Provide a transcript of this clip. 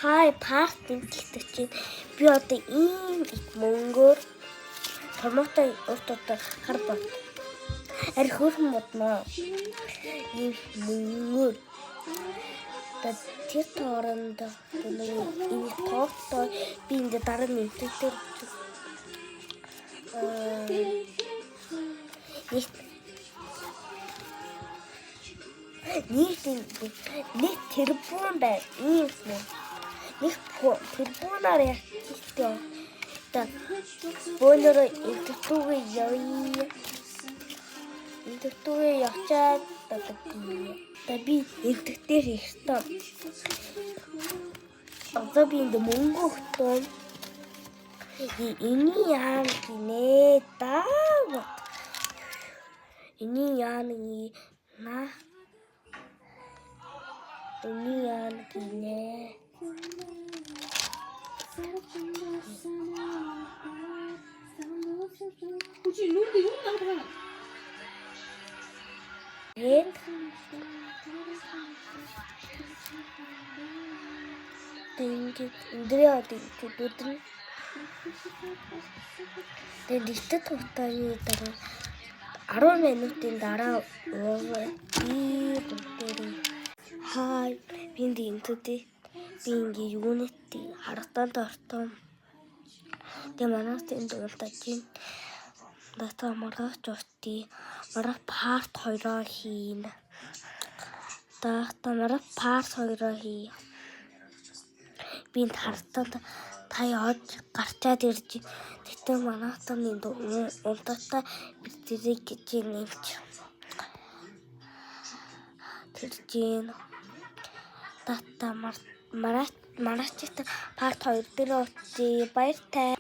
Хай парт гэдэг чинь би одоо ийм их мөнгөөр томатой урт одоо хар бот. Ари хөөрхөн бодноо. Ийм их мөнгөөр та тэр тооронд нэг энэ тоогтой би ингээ дараа нь интернетээр нэг нэг тэрбум байна. Ийм юм. Нэг тэрбумаар яах вэ? Та бөөнөрөө интернетүүгээ явъя. Интернетүүгээ явчаад одоо та би интернетээр хийх ёстой. Одоо би энд мөнгө өгтөө. Эний яам гинэ да. Эний яам на. Эний яам гинэ. Чи нүрд юу навдаг юм? Тэгээд ингээд өндрөө одоо ингээд өдрөн. Тэгээд ихтэй тухтааны дараа 10 минутын дараа би бүгдээрээ хай би энд энтэдээ би ингээ юунэтий харагдаад ортоо. Тэгээ манайх энд уулзаж байна. Натаа маргааш уртыг маргааш part 2-оо хийнэ. Таата маргааш part 2-оо хий. Би энд харагдаад та явж гарчаад ирж тэгтээ манайхтан энд унтаатаа би тэрийг гэж нэмч тэр чинь тата маргааш маргааш part 2 дээр уулзъя. Баяртай.